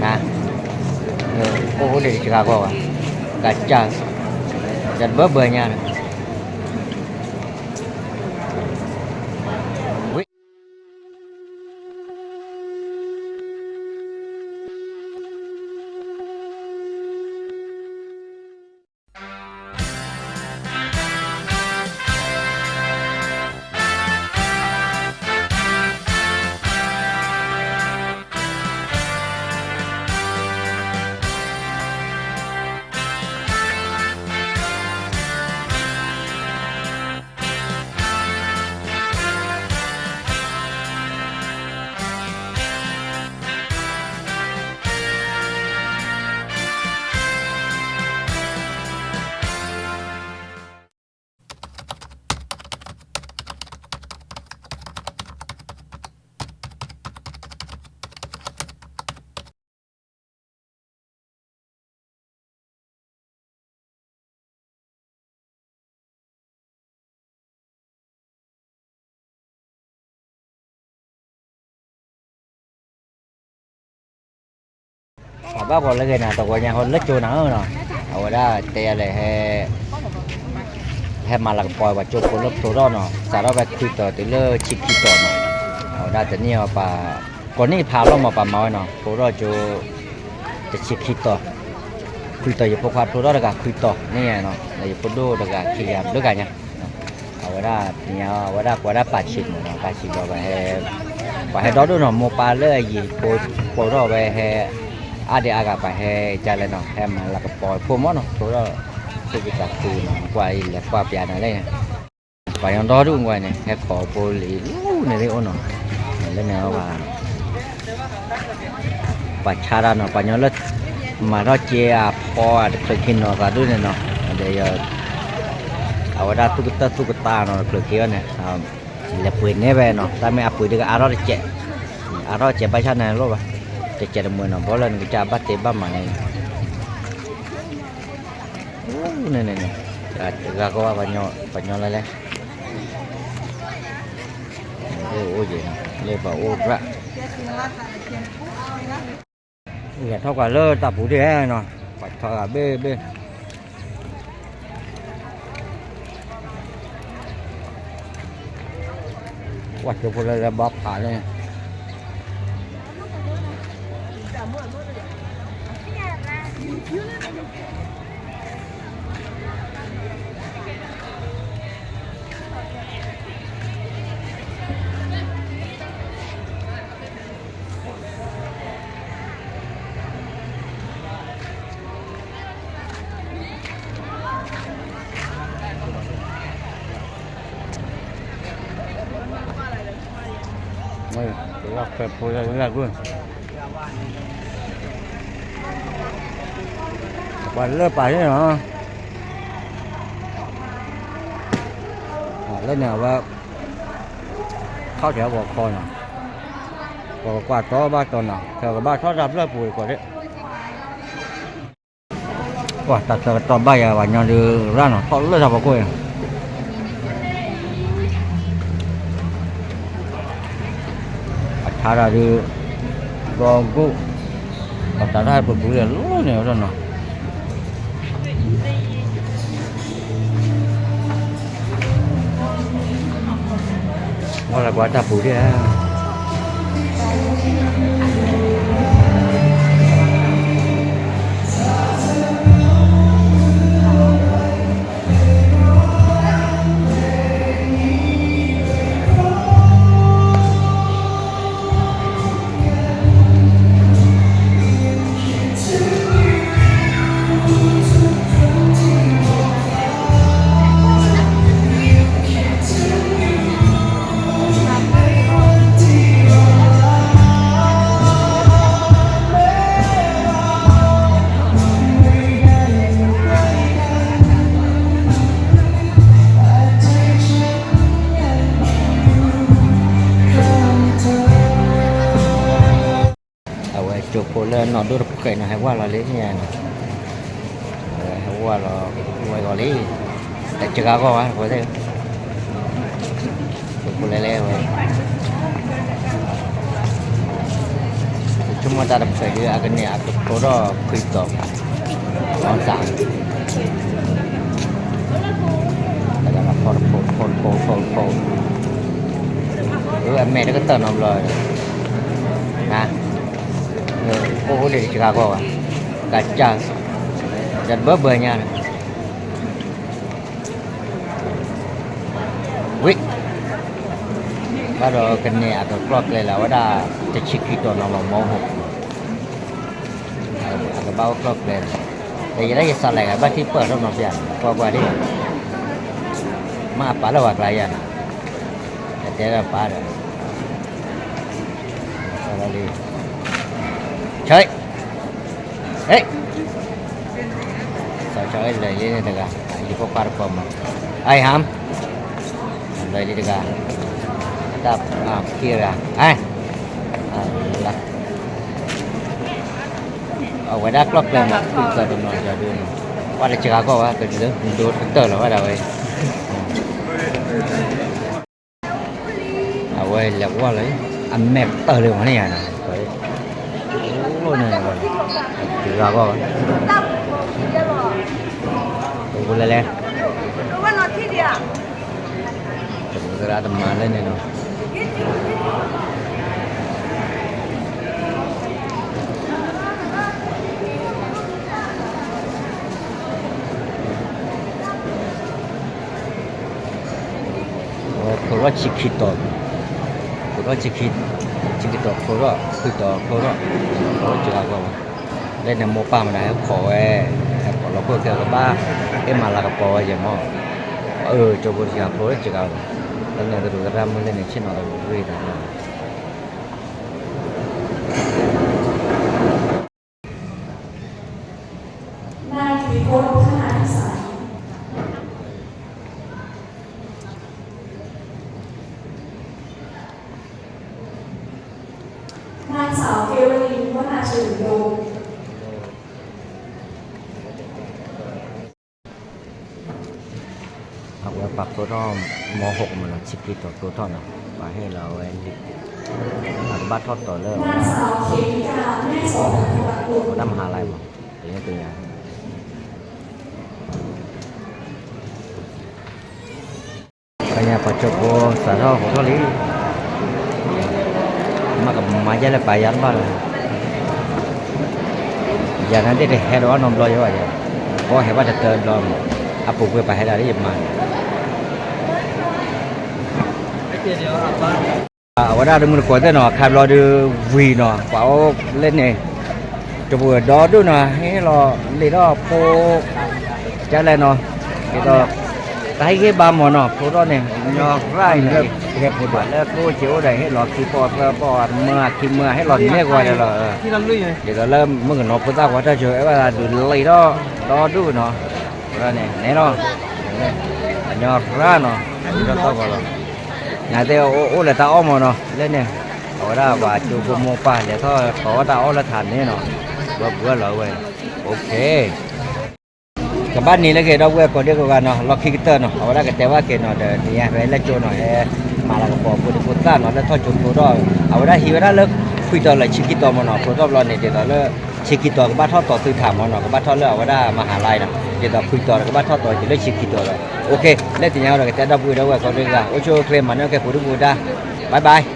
အိၣ်အိၣ်ဒံးတစှၤဂီၢ်ဘၣ်, ကစၢ်, ကဘၢဘၢညါန့ၣ် ပှၤဘၣ်ပှၤလၢဂ့ၤနၤ တဝီညါဃီလၢကၠိနၤနီၤ, အဝဲဒၣ်တဲယၤလဲၣ် ဟဲ ဟဲမၤလၤကပီၤပှၤကၠိဖိလၢဖျိထီၣ်နီၤ, စးထီၣ်ဖဲခွံတီၤတုၤလၢဆံခံတီၤနီၤ, အဝဲဒၣ်တနံၣ်အံၤပှၤ ကိးနံၣ်ဖးလီၤမးပှၤမၤဝဲနီၤ, ဖျိထီၣ်ကၠိ တဆံခံတီၤ, ခွံတီၤ ယဖိခွါဖျိထီၣ်တဂၤခွံတီၤန့ၣ်နီၤ, ဒီးယဖိဒိၣ်တဂၤခံဂၤဘျုးဂၤညါ အဝဲဒၣ်ပညါ အဝဲဒၣ်ပှၤဒၣ်ပာ်ဆံးမးနီၤ, ပာ်ဆံးဒီးပှၤဟဲ ပှၤဟဲဒီဒိၣ်နီၤ, မိၢ်ပၢ်လၢအယံၤဖိ ဖျိထီၣ်ဝဲဟဲ အါဒံအါဂၤပှၤဟဲကလဲၣ်နီၤ, ဟဲမၤလၤကပီၤဖိမးနီၤ, ဖျိထီၣ် သုကတၢ်သူနီၤ, ကွၢ်အံၤလဲၤကွၢ်ပျးနၤလဲၣ်, ပှၤညီဒီဒိၣ်ကွၢ်န့ၣ် ဟဲခိးဖိလံၤလၢန့ၣ်အိၣ်နီၤ, လၢန့ၣ် ပှၤဆါတၢ်နီၤ, ပှၤညီလၢ မၤထီၣ်က့အဖီအတချုးခံနီၤသးဒိၣ်န့ၣ်နီၤ, ဒီး အဝဲဒၣ်သူၣ်ကတၢၢ်သူၣ်ကတၢၢ်နီၤ တချုးခံဘၣ်န့ၣ်, လဲၤပှ့ၤန့ၢ်ဝဲနီၤ, တၢ်မ့ၢ်အပှ့ၤဒ်ကအါထီၣ်တစဲး, အါထီၣ်တစဲးဘၣ်ဆၣ်န့ၣ်လိၣ်ဘၣ်, တစဲးတမှဲၤနီၤ, ဘီလၢနကစၢ်ဘၣ်တဲဘၣ်မၤန့ၣ် န့ၣ်န့ၣ်န့ၣ်, တဂၤကီဘၣ် ပှၤညီလၢလဲၣ်, အိၣ်ယံၤနီၤ လၢပှၤအိၣ်ရၣ်, လဲၤထီၣ်ကွၢ်လၢတၢ်ပူၤဒၣ်နီၤ, ပှၤထီၣ်ဂၤဘ့ၣ်ဘ့ၣ် ကွၢ်ကၠိဖိလၢလၢဘီဖးလၢ ပှၤလၢပာ်န့ၣ်နီၤ, လၢန့ၣ်အဝဲ ခီၣ်ထံးဂီၤခီနီၤ, ပှၤကကွၢ်တီဘၣ်တီနီၤ, ကဘၣ်ထီၣ်တၢ်ဖျၢၣ်ပူၤကီးဒၣ် ပှၤတၢ်ဆၢကတီၢ်ဘၣ်ယၤ ပှၤညီဒုးရၣ်နီၤ ထီၣ်လၢတၢ်ဖီခိၣ်အံၤ, အဆါတၢ်ဒုး ဒီဂိၣ်, ပှၤတၢ်တၢ်ဟဲပူၤပူၤလၢလီၤန့ၣ်နီၤ, ဝဲလၢကွၢ်တၢ်ပူၤဒၣ် အဝဲကၠိဖိလၢနီၢ်ဒိၣ်တဖုဃဲနီၤ ဟဲဝဲလီၤလံန့ၣ်, ဟဲဝဲလီၤဝဲဂီၤလံ, တစှၤဂီၢ်ဘၣ်ဝဲသ့ၣ်, ကၠိဖိလဲၤလဲၤဝဲ, ကၠိ ဆိကမိၣ်တၢ်တဖျၢၣ်ဒ်အကန့ၣ် အကဖျိထီၣ်ခွံတီၤ, အီစၣ်, တဂၤလၢဖီတဖိ, ဖီတဖိ, ဖီတဖိ, အမဲာ်တကတၢၢ်နီတဘျီ, အိၣ်အိၣ်ဒံးတစှၤကီၢ်ဘၣ်, ကစၢ်, တဘၢဘၢညါန့ၣ် ဝံၤ, ဘၣ်ဒီးကန့ၣ်အကကျီၢ်ကျဲလၢအဝဲဒၣ် တဆံခံတီၤနီၤ မီမီဟိၣ်, အကဘၣ်အိၣ်ကျီၢ်ကျဲလီၤ, ဒီးယဲဒၣ်ယစးလဲၤဂၤဘၣ်ထံၣ်ပၢၢ်ထီၣ်နီၤဖျါ, ကွၢ်ကွၢ်ဒ်, မ့ၢ်အပာ်လၢပှၤကျါယၤန့ၣ်, ကတဲလၢပာ်ဒီး လံ, ဆၢ, ဟဲ, စီၤဆၢလၢလံန့ၣ်တဂၤ, လံဖိခွါတကိးမး, အံၤဟါ, လၢလံတဂၤ, တၢ်, ခံဂၤ, ဟဲ, လၢ အဝဲဒၣ်ကျီၢ်ကျဲမး ဖုၣ်ကတၢၢ်တနီၤကဒုန့ၣ်, ပှၤတစှၤကီၢ်ဘၣ် ကဒု, ဒိတကတၢၢ်လီၤဝဲဒၣ်ဝဲ, အဝဲလဲၤကွၢ်လီၤ, အမဲာ်ကတၢၢ်လၢမၤန့ၢ်ယၤနီၤ, န့ၣ်, စှၤကီၢ်ဘၣ်, ပလဲၤလဲၤ တမၤလၢန့ၣ်နီၤ. ဖျိထီၣ်ဆံခံတီၤ, ဖျိထီၣ်ဆံခံ, ဆံခံတီၤဖျိထီၣ်, ခွံတီၤဖျိထီၣ်, ဖျိထီၣ်စှၤကီၢ်ဘၣ်, လၢန့ၣ်မိၢ်ပၢ်မတၤဟဲခိးဝဲ, ဟဲခိးလီၤခိၣ်ကဲကဘၣ်, အ့ၣ်မၤလၤကပီၤဝဲယဲၢ်မး, အၢ ကၠိဖိတစှၤဖျိထီၣ်စှၤကီၢ်ဘၣ်, လၢန့ၣ်သရူးသရၣ်မုၣ်လၢန့ၣ်ဆ့ၣ်နီၤသရူးရ့ၣ်တၢ် นายกิติพงษ์ พัฒนาพิสัย นางสาวเกวลิน วนาเฉลิมยง အဝဲပာ်ဖျိထီၣ် မီဟိၣ်ကမၢလီၤ ဆံခံတီၤဖျိထီၣ်နီၤ, ပှၤဟ့ၣ်လီၤဝဲလံ, အကဘၣ်ထီၣ်တီၤလၢ ဝဲဒၣ်မဟါလါမး, ပန့ၣ်ပညါ ပှၤကညီပှၤကၠိဖိစးထီၣ်ဟိးထီၣ်လံ, မ့ၢ်ကမၤယဲလၢပှၤယါတဘၣ်လီၤ, ယၤနာ်သ့ၣ်တဟဲဒီးအီၣ်နီတဘျီယဲဘၣ်ယၤ, ကီၢ်ဟဲဘၣ်တတၢဘျီမး, အပူၤကွံာ်ပှၤဟဲဒၣ်လၢယမါ အဝဲဒၣ်တမုၢ်တကိးသ့ၣ်နီၤ ခါဘျီဒုးဝံၤနီၤ ပှၤအိၣ်လၢန့ၣ် တပူၤဒီဒူၣ်နီၤ ဟ့ၣ်လီၤလံာ်ထီၣ်ဖိ ကလဲၣ်နီၤ ဒ်သိး တၢ်ဟ့ၣ်ဂံၢ်ဘါမးနီၤ ဖိထီၣ်န့ၣ် ညီရၣ်အံၤန့ၣ် ပှၤလၢကျိၣ်စ့အိၣ်ဒီး ဟ့ၣ်လီၤခံပီၢ်သၢပီၢ် မၢအခံမၢ ဟ့ၣ်လီၤန့ၢ်ကွၢ်ဒီးလီၤ ဒ်သိးလၢမုၣ်ကနီၤဖိသၣ်ခွါတၢ်ဆိ အဲၣ်ဘၣ်ဒုးလံာ်ထီၣ်ဒီဒူၣ်နီၤ န့ၣ်လီၤ ညီရၣ်နီၤ လံာ်ထီၣ်သီၣ်ဂီၤလီၤ နသ့ၣ်အိၣ်လၢတၢ်အီၣ်မးနီၤ လၢန့ၣ် အဝဲဒၣ်ပှၤကၠိဖိမိၢ်ပၢ်လဲၤထီၣ်ကိးဝဲတၢ်အီၣ်လၢထးန့ၣ်နီၤ ဝဲပှဲၤလီၤဝဲ ကဘၣ်န့ၢ်လၢက့ၤဒီပုၢ်ဝဲၢ်ကိးဒံကိးဂၤနီၤ လီၢ်ခံကတၢၢ်နီၤ အဝဲဒၣ်ကတဲဘၣ်က့ၤနီၤ ဒီးနံၤညါဖဲလဲၣ်ကၠိနီၤ ဟဲမၤလၤကပီၤဖိဒံဖိသၣ်နီၤ လၢထီၣ်ကၠိဖိထီၣ် အဝဲဒၣ်ဟံးဝဲဒၣ်လၢ ခွံတီၤလၢဆံခံတီၤမးနီၤ ဖိထီၣ်ဘျီန့ၣ် ဒ်သိးလၢ ဆံခံတီၤကဘၣ်ထီၣ်တီၤသုထးမးနီၤ ကဘၣ်ထီၣ်လၢအဝဲဒၣ်မဟါလါအံၤနီၤ ဒ်သိးခွံတီၤကဘၣ်ထီၣ်တီၤတုၤလၢဆံခံတီၤဒီး OK လၢတနံၤညါဒီးကတဲဒီပုၢ်ဝဲၢ်ဒီပုၢ်ဝဲၢ်ကိးဒံကိးဂၤ အိၣ်ဆူၣ်အိၣ်ချ့မၤနၢၤကဲပူၤဒံပူၤဒါ bye bye